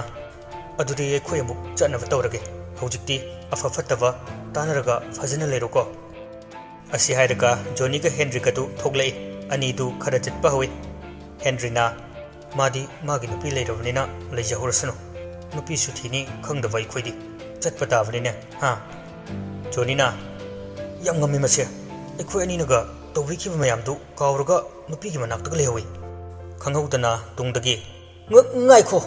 "ꯑꯗꯨꯗꯤ ꯑꯩꯈꯣꯏ ꯑꯃꯨꯛ ꯆꯠꯅꯕ ꯇꯧꯔꯒꯦ꯫ ꯍꯧꯖꯤꯛꯇꯤ ꯑꯐ ꯐꯠꯇꯕ ꯇꯥꯟꯅꯔꯒ ꯐꯖꯅ ꯂꯩꯔꯣꯀꯣ꯫" ꯑꯁꯤ ꯍꯥꯏꯔꯒ ꯖꯣꯅꯤꯒ ꯍꯦꯟꯔꯤꯒꯗꯨ ꯊꯣꯛꯂꯛꯏ꯫ ꯑꯅꯤꯗꯨ ꯈꯔ ꯆꯠꯄ ꯍꯧꯏ꯫ ꯍꯦꯟꯔꯤꯅ, "ꯃꯥꯗꯤ ꯃꯥꯒꯤ ꯅꯨꯄꯤ ꯂꯩꯔꯕꯅꯤꯅ ꯂꯩꯖꯍꯧꯔꯁꯅꯨ꯫ ꯅꯨꯄꯤꯁꯨ ꯊꯤꯅꯤ ꯈꯪꯗꯕ ꯑꯩꯈꯣꯏꯗꯤ꯫ ꯆꯠꯄ ꯇꯥꯕꯅꯤꯅꯦ, ꯍꯥ?" ꯖꯣꯅꯤꯅ, "ꯌꯥꯝ ꯉꯝꯃꯤ ꯃꯁꯦ꯫ ꯑꯩꯈꯣꯏ ꯑꯅꯤꯅꯒ ꯇꯧꯕꯤꯈꯤꯕ ꯃꯌꯥꯝꯗꯨ ꯀꯥꯎꯔꯒ ꯅꯨꯄꯤꯒꯤ ꯃꯅꯥꯛꯇꯒ ꯂꯩꯍꯧꯏ꯫" ꯈꯪꯍꯧꯗꯅ ꯇꯨꯡꯗꯒꯤ, "ꯉ-, ꯉꯥꯏꯈꯣ!"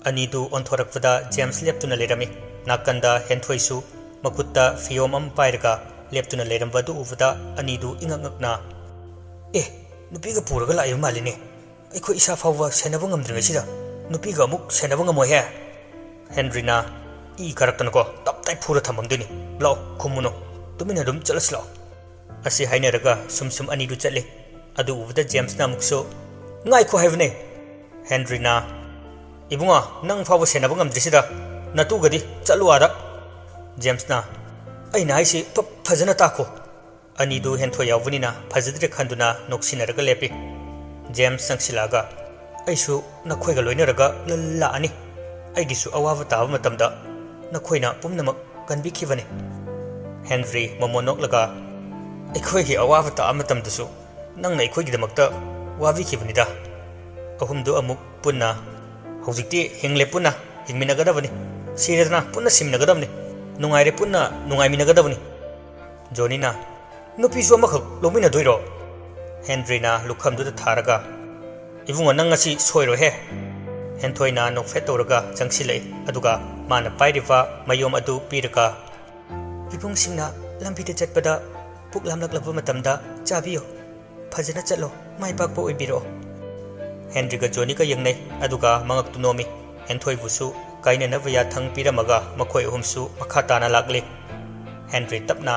ꯑꯅꯤꯗꯨ ꯑꯣꯟꯊꯣꯔꯛꯄꯗ ꯖꯦꯝꯁ ꯂꯦꯞꯇꯨꯅ ꯂꯩꯔꯝꯃꯤ꯫ ꯅꯥꯀꯟꯗ ꯍꯦꯟꯊꯣꯏꯁꯨ ꯃꯈꯨꯠꯇ ꯐꯤꯌꯣꯝ ꯑꯃ ꯄꯥꯏꯔꯒ ꯂꯦꯞꯇꯨꯅ ꯂꯩꯔꯝꯕ ꯑꯗꯨ ꯎꯕꯗ ꯑꯅꯤꯗꯨ ꯏꯉꯛ ꯉꯛꯅ, "ꯑꯦ, ꯅꯨꯄꯤꯒ ꯄꯨꯔꯒ ꯂꯥꯛꯏꯕ ꯃꯥꯜꯂꯤꯅꯦ꯫ ꯑꯩꯈꯣꯏ ꯏꯁꯥ ꯐꯥꯎꯕ ꯁꯦꯟꯅꯕ ꯉꯝꯗ꯭ꯔꯤꯉꯩꯁꯤꯗ ꯅꯨꯄꯤꯒ ꯑꯃꯨꯛ ꯁꯦꯟꯅꯕ ꯉꯝꯃꯣꯏꯍꯦ꯫" ꯍꯦꯟꯔꯤꯅ, "ꯏ ꯀꯥꯔꯛꯇꯅꯀꯣ ꯇꯞ ꯇꯥꯏ ꯐꯨꯔ ꯊꯝꯃꯝꯗꯣꯏꯅꯤ꯫ ꯂꯥꯛꯑꯣ, ꯈꯨꯝꯃꯨꯅꯨ꯫ ꯇꯨꯃꯤꯟꯅ ꯑꯗꯨꯝ ꯆꯠꯂꯁꯤ ꯂꯥꯛꯑꯣ꯫" ꯑꯁꯤ ꯍꯥꯏꯅꯔꯒ ꯁꯨꯝ ꯁꯨꯝ ꯑꯅꯤꯗꯨ ꯆꯠꯂꯤ꯫ ꯑꯗꯨ ꯎꯕꯗ ꯖꯦꯝꯁꯅ ꯑꯃꯨꯛꯁꯨ, "ꯉꯥꯏꯈꯣ ꯍꯥꯏꯕꯅꯦ!" ꯍꯦꯟꯔꯤꯅ, "ꯏꯕꯨꯡꯉꯣ, ꯅꯪ ꯐꯥꯎꯕ ꯁꯦꯟꯅꯕ ꯉꯝꯗ꯭ꯔꯤꯁꯤꯗ ꯅꯇꯨꯒꯗꯤ ꯆꯠꯂꯨ ꯑꯥꯗ꯫" ꯖꯦꯝꯁꯅ, "ꯑꯩꯅ ꯍꯥꯏꯁꯤ ꯐ-, ꯐꯖꯅ ꯇꯥꯈꯣ꯫" ꯑꯅꯤꯗꯨ ꯍꯦꯟꯊꯣꯏ ꯌꯥꯎꯕꯅꯤꯅ ꯐꯖꯗ꯭ꯔꯦ ꯈꯟꯗꯨꯅ ꯅꯣꯛꯁꯤꯟꯅꯔꯒ ꯂꯦꯞꯄꯤ꯫ ꯖꯦꯝꯁ ꯆꯪꯁꯤꯜꯂꯛꯑꯒ, "ꯑꯩꯁꯨ ꯅꯈꯣꯏꯒ ꯂꯣꯏꯅꯔꯒ ꯂ-, ꯂꯥꯛꯑꯅꯤ꯫" ꯑꯩꯒꯤꯁꯨ ꯑꯋꯥꯕ ꯇꯥꯕ ꯃꯇꯝꯗ ꯅꯈꯣꯏꯅ ꯄꯨꯝꯅꯃꯛ ꯀꯟꯕꯤꯈꯤꯕꯅꯤ꯫ ꯍꯦꯟꯔꯤ ꯃꯣꯃꯣꯟ ꯅꯣꯛꯂꯒ, "ꯑꯩꯈꯣꯏꯒꯤ ꯑꯋꯥꯕ ꯇꯥꯕ ꯃꯇꯝꯗꯁꯨ ꯅꯪꯅ ꯑꯩꯈꯣꯏꯒꯤꯗꯃꯛꯇ ꯋꯥꯕꯤꯈꯤꯕꯅꯤꯗ꯫ ꯑꯍꯨꯝꯗꯨ ꯑꯃꯨꯛ ꯄꯨꯟꯅ, ꯍꯧꯖꯤꯛꯇꯤ ꯍꯤꯡꯂꯦ ꯄꯨꯟꯅ ꯍꯤꯡꯃꯤꯟꯅꯒꯗꯕꯅꯤ, ꯁꯤꯔꯦꯗꯅ ꯄꯨꯟꯅ ꯁꯤꯃꯤꯟꯅꯒꯗꯕꯅꯤ, ꯅꯨꯡꯉꯥꯏꯔꯦ ꯄꯨꯟꯅ ꯅꯨꯡꯉꯥꯏꯃꯤꯟꯅꯒꯗꯕꯅꯤ꯫" ꯖꯣꯅꯤꯅ, "ꯅꯨꯄꯤꯁꯨ ꯑꯃꯈꯛ ꯂꯧꯃꯤꯟꯅꯗꯣꯏꯔꯣ?" ꯍꯦꯟꯔꯤꯅ ꯂꯨꯈꯝꯗꯨꯗ ꯊꯥꯔꯒ, "ꯏꯕꯨꯡꯉꯣ, ꯅꯪ ꯉꯁꯤ ꯁꯣꯏꯔꯣꯏꯍꯦ꯫" ꯍꯦꯟꯊꯣꯏꯅ ꯅꯣꯛꯐꯦꯠ ꯇꯧꯔꯒ ꯆꯪꯁꯤꯜꯂꯛꯏ, ꯑꯗꯨꯒ ꯃꯥꯅ ꯄꯥꯏꯔꯤꯕ ꯃꯌꯣꯝ ꯑꯗꯨ ꯄꯤꯔꯒ, "ꯏꯕꯨꯡꯁꯤꯡꯅ ꯂꯝꯕꯤꯗ ꯆꯠꯄꯗ ꯄꯨꯛ ꯂꯥꯝꯂꯛꯂꯕ ꯃꯇꯝꯗ ꯆꯥꯕꯤꯌꯨ꯫ ꯐꯖꯅ ꯆꯠꯂꯣ, ꯃꯥꯏ ꯄꯥꯛꯄ ꯑꯣꯏꯕꯤꯔꯛꯑꯣ꯫" ꯍꯦꯟꯔꯤꯒ ꯖꯣꯅꯤꯒ ꯌꯦꯡꯅꯩ, ꯑꯗꯨꯒ ꯃꯉꯛꯇꯨ ꯅꯣꯝꯃꯤ꯫ ꯍꯦꯟꯊꯣꯏꯕꯨꯁꯨ ꯀꯥꯏꯅꯅꯕ ꯌꯥꯊꯪ ꯄꯤꯔꯝꯃꯒ ꯃꯈꯣꯏ ꯑꯍꯨꯝꯁꯨ ꯃꯈꯥ ꯇꯥꯅ ꯂꯥꯛꯂꯤ꯫ ꯍꯦꯟꯔꯤ ꯇꯞꯅ,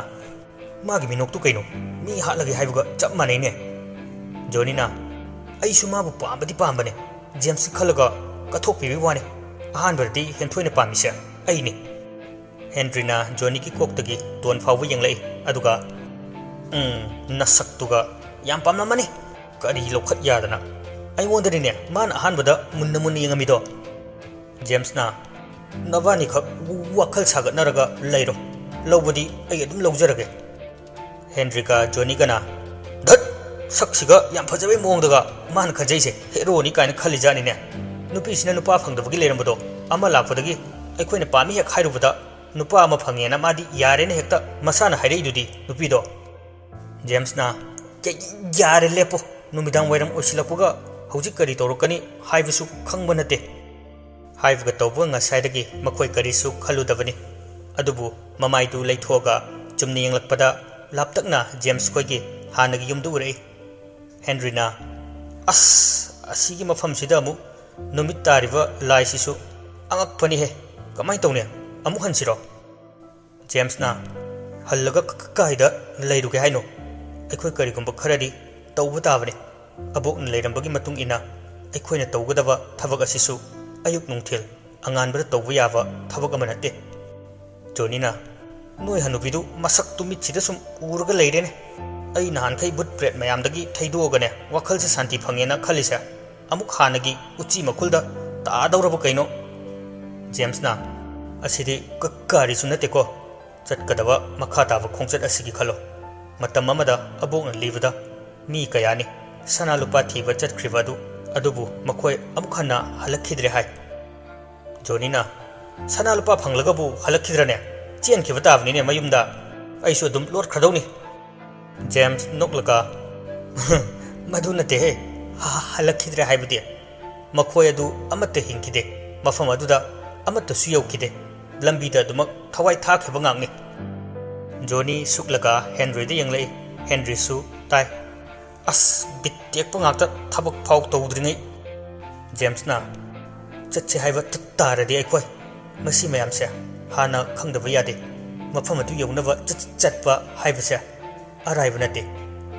"ꯃꯥꯒꯤ ꯃꯤꯅꯣꯛꯇꯨ ꯀꯩꯅꯣ? ꯃꯤ ꯍꯥꯠꯂꯒꯦ ꯍꯥꯏꯕꯒ ꯆꯞ ꯃꯥꯟꯅꯩꯅꯦ꯫" ꯖꯣꯅꯤꯅ, "ꯑꯩꯁꯨ ꯃꯥꯕꯨ ꯄꯥꯝꯕꯗꯤ ꯄꯥꯝꯕꯅꯦ, ꯖꯦꯝꯁꯀꯤ ꯈꯜꯂꯒ ꯀꯠꯊꯣꯛꯄꯤꯕꯒꯤ ꯋꯥꯅꯤ꯫ ꯑꯍꯥꯟꯕꯗꯗꯤ ꯍꯦꯟꯊꯣꯏꯅ ꯄꯥꯝꯃꯤꯁꯦ ꯑꯩꯅꯤ꯫" ꯍꯦꯟꯔꯤꯅ ꯖꯣꯅꯤꯒꯤ ꯀꯣꯛꯇꯒꯤ ꯇꯣꯟ ꯐꯥꯎꯕ ꯌꯦꯡꯂꯛꯏ, ꯑꯗꯨꯒ, "ꯎꯝ, ꯅꯁꯛꯇꯨꯒ ꯌꯥꯝ ꯄꯥꯝꯂꯝꯃꯅꯤ꯫ ꯀꯔꯤ ꯂꯧꯈꯠ ꯌꯥꯗꯅ? ꯑꯩꯉꯣꯟꯗꯅꯤꯅꯦ ꯃꯥꯅ ꯑꯍꯥꯟꯕꯗ ꯃꯨꯟꯅ ꯃꯨꯟꯅ ꯌꯦꯡꯉꯝꯃꯤꯗꯣ꯫" ꯖꯦꯝꯁꯅ, "ꯅꯕꯥꯅꯤꯈꯛ ꯋꯥꯈꯜ ꯁꯥꯒꯠꯅꯔꯒ ꯂꯩꯔꯣ, ꯂꯧꯕꯗꯤ ꯑꯩ ꯑꯗꯨꯝ ꯂꯧꯖꯔꯒꯦ꯫" ꯍꯦꯟꯔꯤꯒ ꯖꯣꯅꯤꯒꯅ, "ꯙꯠ! ꯁꯛꯁꯤꯒ ꯌꯥꯝ ꯐꯖꯕꯩ ꯃꯑꯣꯡꯗꯒ ꯃꯥꯅ ꯈꯟꯖꯩꯁꯦ ꯍꯦꯔꯣꯅꯤ ꯀꯥꯏꯅ ꯈꯜꯂꯤꯖꯥꯠꯅꯤꯅꯦ꯫ ꯅꯨꯄꯤꯁꯤꯅ ꯅꯨꯄꯥ ꯐꯪꯗꯕꯒꯤ ꯂꯩꯔꯝꯕꯗꯣ ꯑꯃ ꯂꯥꯛꯄꯗꯒꯤ ꯑꯩꯈꯣꯏꯅ ꯄꯥꯝꯃꯤ ꯍꯦꯛ ꯍꯥꯏꯔꯨꯕꯗ ꯅꯨꯄꯥ ꯑꯃ ꯐꯪꯉꯦꯅ ꯃꯥꯗꯤ ꯌꯥꯔꯦꯅ ꯍꯦꯛꯇ ꯃꯁꯥꯅ ꯍꯥꯏꯔꯛꯏꯗꯨꯗꯤ ꯅꯨꯄꯤꯗꯣ꯫" ꯖꯦꯝꯁꯅ, "ꯌꯥꯔꯦ, ꯂꯦꯞꯄꯣ꯫ ꯅꯨꯃꯤꯗꯥꯡ ꯋꯥꯏꯔꯝ ꯑꯣꯏꯁꯤꯜꯂꯛꯄꯒ ꯍꯧꯖꯤꯛ ꯀꯔꯤ ꯇꯧꯔꯛꯀꯅꯤ ꯍꯥꯏꯕꯁꯨ ꯈꯪꯕ ꯅꯠꯇꯦ꯫" ꯍꯥꯏꯕꯒ ꯇꯧꯕꯒ ꯉꯁꯥꯏꯗꯒꯤ ꯃꯈꯣꯏ ꯀꯔꯤꯁꯨ ꯈꯜꯂꯨꯗꯕꯅꯤ꯫ ꯑꯗꯨꯕꯨ ꯃꯃꯥꯏꯗꯨ ꯂꯩꯊꯣꯛꯑꯒ ꯆꯨꯝꯅ ꯌꯦꯡꯂꯛꯄꯗ ꯂꯥꯞꯇꯛꯅ ꯖꯦꯝꯁ ꯈꯣꯏꯒꯤ ꯍꯥꯟꯅꯒꯤ ꯌꯨꯝꯗꯨ ꯎꯔꯛꯏ꯫ ꯍꯦꯟꯔꯤꯅ, "ꯑꯁ, ꯑꯁꯤꯒꯤ ꯃꯐꯝꯁꯤꯗ ꯑꯃꯨꯛ ꯅꯨꯃꯤꯠ ꯇꯥꯔꯤꯕ ꯂꯥꯏꯁꯤꯁꯨ ꯑꯉꯛꯄꯅꯤꯍꯦ꯫ ꯀꯃꯥꯏꯅ ꯇꯧꯅꯤ? ꯑꯃꯨꯛ ꯍꯟꯁꯤꯔꯣ?" ꯖꯦꯝꯁꯅ, "ꯍꯜꯂꯒ ꯀ-, ꯀ-, ꯀꯥꯏꯗ ꯂꯩꯔꯨꯒꯦ ꯍꯥꯏꯅꯣ? ꯑꯩꯈꯣꯏ ꯀꯔꯤꯒꯨꯝꯕ ꯈꯔꯗꯤ ꯇꯧꯕ ꯇꯥꯕꯅꯤ꯫ ꯑꯕꯣꯛꯅ ꯂꯩꯔꯝꯕꯒꯤ ꯃꯇꯨꯡ ꯏꯟꯅ ꯑꯩꯈꯣꯏꯅ ꯇꯧꯒꯗꯕ ꯊꯕꯛ ꯑꯁꯤꯁꯨ ꯑꯌꯨꯛ ꯅꯨꯡꯊꯤꯜ ꯑꯉꯥꯟꯕꯗ ꯇꯧꯕ ꯌꯥꯕ ꯊꯕꯛ ꯑꯃ ꯅꯠꯇꯦ꯫" ꯖꯣꯅꯤꯅ, "ꯅꯣꯏ ꯍꯅꯨꯕꯤꯗꯨ ꯃꯁꯛꯇꯨ ꯃꯤꯠꯁꯤꯗ ꯁꯨꯝ ꯎꯔꯒ ꯂꯩꯔꯦꯅꯦ꯫ ꯑꯩ ꯅꯍꯥꯟꯈꯩ ꯚꯨꯠ ꯄ꯭ꯔꯦꯠ ꯃꯌꯥꯝꯗꯒꯤ ꯊꯩꯗꯣꯛꯑꯒꯅꯦ ꯋꯥꯈꯜꯁꯦ ꯁꯥꯟꯇꯤ ꯐꯪꯉꯦꯅ ꯈꯜꯂꯤꯁꯦ, ꯑꯃꯨꯛ ꯍꯥꯟꯅꯒꯤ ꯎꯆꯤ ꯃꯈꯨꯜꯗ ꯇꯥꯗꯧꯔꯕ ꯀꯩꯅꯣ?" ꯖꯦꯝꯁꯅ, "ꯑꯁꯤꯗꯤ ꯀ-, ꯀꯔꯤꯁꯨ ꯅꯠꯇꯦꯀꯣ꯫ ꯆꯠꯀꯗꯕ ꯃꯈꯥ ꯇꯥꯕ ꯈꯣꯡꯆꯠ ꯑꯁꯤꯒꯤ ꯈꯜꯂꯣ꯫ ꯃꯇꯝ ꯑꯃꯗ ꯑꯕꯣꯛꯅ ꯂꯤꯕꯗ ꯃꯤ ꯀꯌꯥꯅꯤ ꯁꯅꯥ ꯂꯨꯄꯥ ꯊꯤꯕ ꯆꯠꯈ꯭ꯔꯤꯕ ꯑꯗꯨ, ꯑꯗꯨꯕꯨ ꯃꯈꯣꯏ ꯑꯃꯨꯛ ꯍꯟꯅ ꯍꯜꯂꯛꯈꯤꯗ꯭ꯔꯦ ꯍꯥꯏ꯫" ꯖꯣꯅꯤꯅ, "ꯁꯅꯥ ꯂꯨꯄꯥ ꯐꯪꯂꯒꯕꯨ ꯍꯜꯂꯛꯈꯤꯗ꯭ꯔꯅꯦ? ꯆꯦꯟꯈꯤꯕ ꯇꯥꯕꯅꯤꯅꯦ ꯃꯌꯨꯝꯗ꯫ ꯑꯩꯁꯨ ꯑꯗꯨꯝ ꯂꯣꯠꯈ꯭ꯔꯗꯧꯅꯤ꯫" ꯖꯦꯝꯁ ꯅꯣꯛꯂꯒ, "ꯃꯗꯨ ꯅꯠꯇꯦꯍꯦ, ꯍ-, ꯍꯜꯂꯛꯈꯤꯗ꯭ꯔꯦ ꯍꯥꯏꯕꯗꯤ꯫ ꯃꯈꯣꯏ ꯑꯗꯨ ꯑꯃꯠꯇ ꯍꯤꯡꯈꯤꯗꯦ꯫ ꯃꯐꯝ ꯑꯗꯨꯗ ꯑꯃꯠꯇꯁꯨ ꯌꯧꯈꯤꯗꯦ꯫ ꯂꯝꯕꯤꯗ ꯑꯗꯨꯃꯛ ꯊꯋꯥꯏ ꯊꯥꯈꯤꯕ ꯉꯥꯛꯅꯤ꯫" ꯖꯣꯅꯤ ꯁꯨꯛꯂꯒ ꯍꯦꯟꯔꯤꯗ ꯌꯦꯡꯂꯛꯏ꯫ ꯍꯦꯟꯔꯤꯁꯨ ꯇꯥꯏ꯫ "ꯑꯁ, ꯕꯤꯠ ꯇꯦꯛꯄ ꯉꯥꯛꯇ, ꯊꯕꯛ ꯐꯥꯎ ꯇꯧꯗ꯭ꯔꯤꯉꯩ꯫" ꯖꯦꯝꯁꯅ, "ꯆꯠꯁꯦ ꯍꯥꯏꯕ ꯇ-, ꯇꯥꯔꯗꯤ ꯑꯩꯈꯣꯏ ꯃꯁꯤ ꯃꯌꯥꯝꯁꯦ ꯍꯥꯟꯅ ꯈꯪꯗꯕ ꯌꯥꯗꯦ꯫ ꯃꯐꯝ ꯑꯗꯨ ꯌꯧꯅꯕ ꯆꯠ-, ꯆꯠꯄ ꯍꯥꯏꯕꯁꯦ ꯑꯔꯥꯏꯕ ꯅꯠꯇꯦ꯫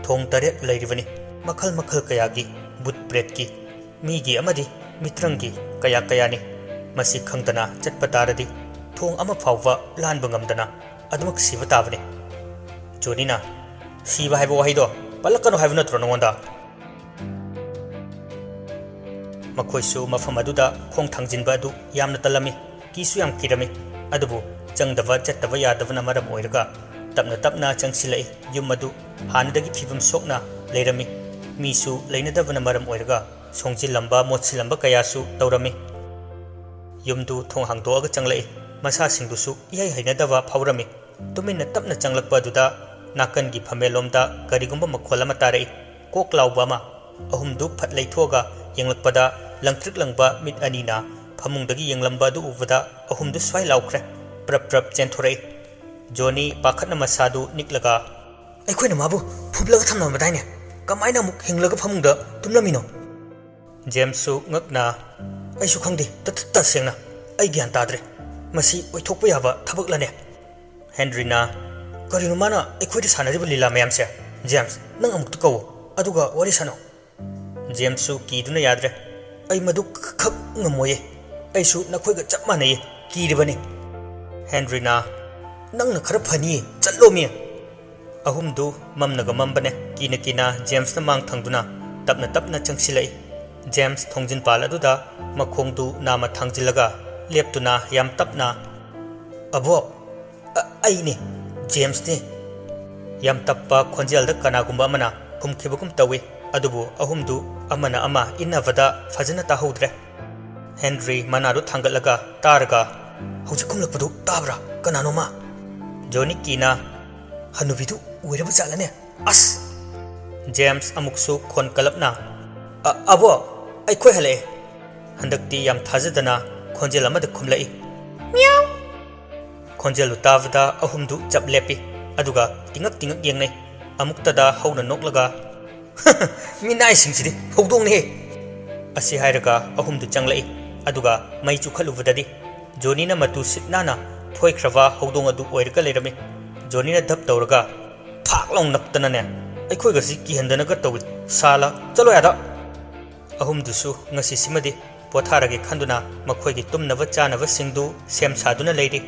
ꯊꯣꯡ ꯇꯔꯦꯠ ꯂꯩꯔꯤꯕꯅꯤ, ꯃꯈꯜ ꯃꯈꯜ ꯀꯌꯥꯒꯤ ꯚꯨꯠ ꯄ꯭ꯔꯦꯠꯀꯤ, ꯃꯤꯒꯤ ꯑꯃꯗꯤ ꯃꯤꯇ꯭ꯔꯪꯒꯤ ꯀꯌꯥ ꯀꯌꯥꯅꯤ꯫ ꯃꯁꯤ ꯈꯪꯗꯅ ꯆꯠꯄ ꯇꯥꯔꯗꯤ ꯊꯣꯡ ꯑꯃ ꯐꯥꯎꯕ ꯂꯥꯟꯕ ꯉꯝꯗꯅ ꯑꯗꯨꯃꯛ ꯁꯤꯕ ꯇꯥꯕꯅꯤ꯫" ꯖꯣꯅꯤꯅ, "ꯁꯤꯕ ꯍꯥꯏꯕ ꯋꯥꯍꯩꯗꯣ ꯄꯜꯂꯛꯀꯅꯨ ꯍꯥꯏꯕ ꯅꯠꯇ꯭ꯔꯣ ꯅꯉꯣꯟꯗ?" ꯃꯈꯣꯏꯁꯨ ꯃꯐꯝ ꯑꯗꯨꯗ ꯈꯣꯡ ꯊꯥꯡꯖꯤꯟꯕ ꯑꯗꯨ ꯌꯥꯝꯅ ꯇꯜꯂꯝꯃꯤ, ꯀꯤꯁꯨ ꯌꯥꯝ ꯀꯤꯔꯝꯃꯤ꯫ ꯑꯗꯨꯕꯨ ꯆꯪꯗꯕ ꯆꯠꯇꯕ ꯌꯥꯗꯕꯅ ꯃꯔꯝ ꯑꯣꯏꯔꯒ ꯇꯞꯅ ꯇꯞꯅ ꯆꯪꯁꯤꯜꯂꯛꯏ꯫ ꯌꯨꯝ ꯑꯗꯨ ꯍꯥꯟꯅꯗꯒꯤ ꯐꯤꯕꯝ ꯁꯣꯛꯅ ꯂꯩꯔꯝꯃꯤ꯫ ꯃꯤꯁꯨ ꯂꯩꯅꯗꯕꯅ ꯃꯔꯝ ꯑꯣꯏꯔꯒ ꯁꯣꯡꯖꯤꯜꯂꯝꯕ ꯃꯣꯠꯁꯤꯜꯂꯝꯕ ꯀꯌꯥꯁꯨ ꯇꯧꯔꯝꯃꯤ꯫ ꯌꯨꯝꯗꯨ ꯊꯣꯡ ꯍꯥꯡꯗꯣꯛꯑꯒ ꯆꯪꯂꯛꯏ꯫ ꯃꯁꯥꯁꯤꯡꯗꯨꯁꯨ ꯏꯍꯩ ꯍꯩꯅꯗꯕ ꯐꯥꯎꯔꯝꯃꯤ꯫ ꯇꯨꯃꯤꯟꯅ ꯇꯞꯅ ꯆꯪꯂꯛꯄ ꯑꯗꯨꯗ ꯅꯥꯀꯟꯒꯤ ꯐꯝꯃꯦꯟꯂꯣꯝꯗ ꯀꯔꯤꯒꯨꯝꯕ ꯃꯈꯣꯜ ꯑꯃ ꯇꯥꯔꯛꯏ꯫ ꯀꯣꯛ ꯂꯥꯎꯕ ꯑꯃ꯫ ꯑꯍꯨꯝꯗꯨ ꯐꯠ ꯂꯩꯊꯣꯛꯑꯒ ꯌꯦꯡꯂꯛꯄꯗ ꯂꯪꯇ꯭ꯔꯤꯛ ꯂꯪꯕ ꯃꯤꯠ ꯑꯅꯤꯅ ꯐꯃꯨꯡꯗꯒꯤ ꯌꯦꯡꯂꯝꯕ ꯑꯗꯨ ꯎꯕꯗ ꯑꯍꯨꯝꯗꯨ ꯁ꯭ꯋꯥꯏ ꯂꯥꯎꯈ꯭ꯔꯦ꯫ ꯄ꯭ꯔꯞ ꯄ꯭ꯔꯞ ꯆꯦꯟꯊꯣꯔꯛꯏ꯫ ꯖꯣꯅꯤ ꯄꯥꯈꯠꯅ ꯃꯁꯥꯗꯨ ꯅꯤꯛꯂꯒ, "ꯑꯩꯈꯣꯏꯅ ꯃꯥꯕꯨ ꯐꯨꯝꯂꯒ ꯊꯝꯂꯝꯕꯗꯥꯏꯅꯦ? ꯀꯃꯥꯏꯅ ꯑꯃꯨꯛ ꯍꯤꯡꯂꯒ ꯐꯃꯨꯡꯗ ꯇꯨꯝꯂꯝꯃꯤꯅꯣ?" ꯖꯦꯝꯁꯁꯨ ꯉꯛꯅ, "ꯑꯩꯁꯨ ꯈꯪꯗꯦ, ꯇ-, ꯇ-, ꯇꯁꯦꯡꯅ ꯑꯩ ꯒ꯭ꯌꯥꯟ ꯇꯥꯗ꯭ꯔꯦ꯫ ꯃꯁꯤ ꯑꯣꯏꯊꯣꯛꯄ ꯌꯥꯕ ꯊꯕꯛꯂꯅꯦ?" ꯍꯦꯟꯔꯤꯅ, "ꯀꯔꯤꯅꯣ ꯃꯥꯅ ꯑꯩꯈꯣꯏꯗ ꯁꯥꯟꯅꯔꯤꯕ ꯂꯤꯂꯥ ꯃꯌꯥꯝꯁꯦ? ꯖꯦꯝꯁ, ꯅꯪ ꯑꯃꯨꯛꯇ ꯀꯧꯋꯣ, ꯑꯗꯨꯒ ꯋꯥꯔꯤ ꯁꯥꯟꯅꯧ꯫" ꯖꯦꯝꯁꯁꯨ ꯀꯤꯗꯨꯅ ꯌꯥꯗ꯭ꯔꯦ꯫ "ꯑꯩ ꯃꯗꯨ ꯈ-, ꯈꯛ ꯉꯝꯃꯣꯏꯌꯦ꯫ ꯑꯩꯁꯨ ꯅꯈꯣꯏꯒ ꯆꯞ ꯃꯥꯟꯅꯩꯌꯦ, ꯀꯤꯔꯤꯕꯅꯤ꯫" ꯍꯦꯟꯔꯤꯅ, "ꯅꯪꯅ ꯈꯔ ꯐꯅꯤꯌꯦ, ꯆꯠꯂꯣꯃꯤ꯫" ꯑꯍꯨꯝꯗꯨ ꯃꯝꯅꯒ ꯃꯝꯕꯅꯦ꯫ ꯀꯤꯅ ꯀꯤꯅ ꯖꯦꯝꯁꯅ ꯃꯥꯡ ꯊꯪꯗꯨꯅ ꯇꯞꯅ ꯇꯞꯅ ꯆꯪꯁꯤꯜꯂꯛꯏ꯫ ꯖꯦꯝꯁ ꯊꯣꯡꯖꯤꯟꯄꯥꯜ ꯑꯗꯨꯗ ꯃꯈꯣꯡꯗꯨ ꯅꯥꯝꯃ ꯊꯥꯡꯖꯤꯜꯂꯒ ꯂꯦꯞꯇꯨꯅ ꯌꯥꯝ ꯇꯞꯅ, "ꯑꯕꯣꯛ, ꯑ-, ꯑꯩꯅꯦ, ꯖꯦꯝꯁꯅꯦ꯫" ꯌꯥꯝ ꯇꯞꯄ ꯈꯣꯟꯖꯦꯜꯗ ꯀꯅꯥꯒꯨꯝꯕ ꯑꯃꯅ ꯈꯨꯝꯈꯤꯕꯒꯨꯝ ꯇꯧꯏ꯫ ꯑꯗꯨꯕꯨ ꯑꯍꯨꯝꯗꯨ ꯑꯃꯅ ꯑꯃ ꯏꯟꯅꯕꯗ ꯐꯖꯅ ꯇꯥꯍꯧꯗ꯭ꯔꯦ꯫ ꯍꯦꯟꯔꯤ ꯃꯅꯥꯗꯨ ꯊꯥꯡꯒꯠꯂꯒ ꯇꯥꯔꯒ, "ꯍꯧꯖꯤꯛ ꯈꯨꯝꯂꯛꯄꯗꯨ ꯇꯥꯕ꯭ꯔꯥ? ꯀꯅꯥꯅꯣꯃ?" ꯖꯣꯅꯤꯀꯤꯅ "ꯍꯅꯨꯕꯤꯗꯨ ꯑꯣꯏꯔꯕ ꯖꯥꯠꯂꯅꯦ? ꯑꯁ!" ꯖꯦꯝꯁ ꯑꯃꯨꯛꯁꯨ ꯈꯣꯟ ꯀꯜꯂꯞꯅ, "ꯑ-, ꯑꯕꯣꯛ, ꯑꯩꯈꯣꯏ ꯍꯜꯂꯛꯑꯦ꯫" ꯍꯟꯗꯛꯇꯤ ꯌꯥꯝ ꯊꯥꯖꯗꯅ ꯈꯣꯟꯖꯦꯜ ꯑꯃꯗ ꯈꯨꯝꯂꯛꯏ, "ꯃꯤꯌꯥꯎ!" ꯈꯣꯟꯖꯦꯜꯗꯨ ꯇꯥꯕꯗ ꯑꯍꯨꯝꯗꯨ ꯆꯞ ꯂꯦꯞꯄꯤ꯫ ꯑꯗꯨꯒ ꯇꯤꯉꯛ ꯇꯤꯉꯛ ꯌꯦꯡꯅꯩ꯫ ꯑꯃꯨꯛꯇꯗ ꯍꯧꯅ ꯅꯣꯛꯂꯒ, "ꯃꯤꯅꯥꯏꯁꯤꯡꯁꯤꯗꯤ ꯍꯧꯗꯣꯡꯅꯦꯍꯦ!" ꯑꯁꯤ ꯍꯥꯏꯔꯒ ꯑꯍꯨꯝꯗꯨ ꯆꯪꯂꯛꯏ꯫ ꯑꯗꯨꯒ ꯃꯩ ꯆꯨꯈꯠꯂꯨꯕꯗꯗꯤ ꯖꯣꯅꯤꯅ ꯃꯇꯨ ꯁꯤꯠ ꯅꯥꯟꯅ ꯐꯣꯏꯈ꯭ꯔꯕ ꯍꯧꯗꯣꯡ ꯑꯗꯨ ꯑꯣꯏꯔꯒ ꯂꯩꯔꯝꯃꯤ꯫ ꯖꯣꯅꯤꯅ ꯙꯞ ꯇꯧꯔꯒ ꯐꯥꯛ ꯂꯥꯎ ꯅꯞꯇꯅꯅꯦ, "ꯑꯩꯈꯣꯏꯒꯁꯤ ꯀꯤꯍꯟꯗꯅꯒ ꯇꯧꯏ, ꯁꯥꯂꯥ, ꯆꯠꯂꯣ ꯑꯥꯗ!" ꯑꯍꯨꯝꯗꯨꯁꯨ ꯉꯁꯤꯁꯤꯃꯗꯤ ꯄꯣꯊꯥꯔꯒꯦ ꯈꯟꯗꯨꯅ ꯃꯈꯣꯏꯒꯤ ꯇꯨꯝꯅꯕ ꯆꯥꯅꯕꯁꯤꯡꯗꯨ ꯁꯦꯝ ꯁꯥꯗꯨꯅ ꯂꯩꯔꯤ꯫